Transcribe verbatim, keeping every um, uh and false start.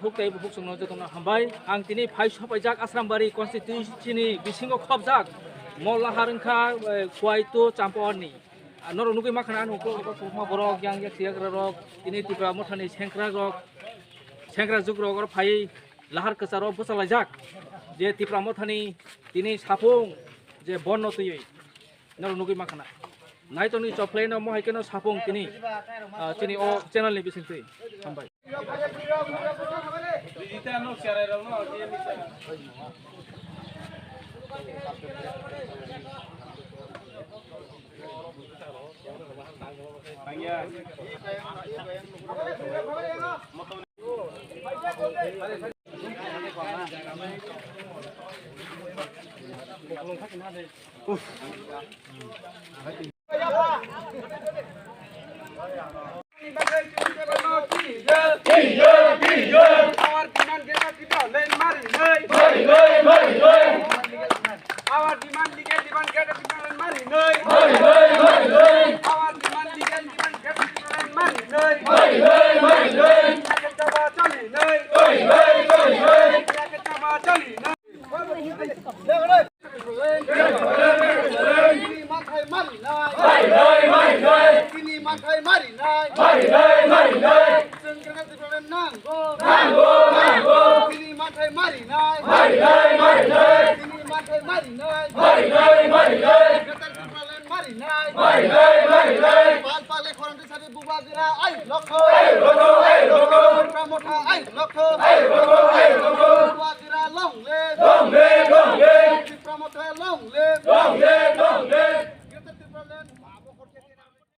Huk tei buphuk chwngno jotono hambai. Ang tini phai sopaijak Asrambari constituency ni bisingo khopjak Mollahar wngkha, eh, Kuaito Champaorni. Ah, norok nugwi mankha na, ang uklok uklok borok, yang yak siyagra rok, tini Tipra Mothani sengkrak rok, sengkrak juk rok oro phai lahar kwcharo bwchalaijak je Tipra Mothani tini sapung je bonno twiwi. Norok nugwi mankha na. Naitokni chopleno mohai keno sapung tini, ah, chini o channel ni bisingtwi. Hambai. Our demand, legal demand, get a demand, mari noi. Mari noi, mari noi. Our demand, legal demand, get a demand, mari noi. Mari noi, mari noi. Jacket jaba chali noi. Oi noi, oi noi. Jacket jaba chali noi. Chini manthai mari noi. Mari noi, mari noi. Chini manthai mari noi. Mari noi, mari noi. Chwng khe Tipraland nango. Nango, nango. Chini manthai mari noi. Mari noi, mari noi. Chini manthai mari noi. Mari noi, mari noi. Greater Tipraland mari noi. Mari noi, mari noi. Pal pale khorang sari Bubagra ai lokho. Ai lokho, ai lokho. Tipra Motha ai lokho. Ai lokho, ai lokho. Bubagra long live. Long live, long live. Tipra Motha long live. Long live.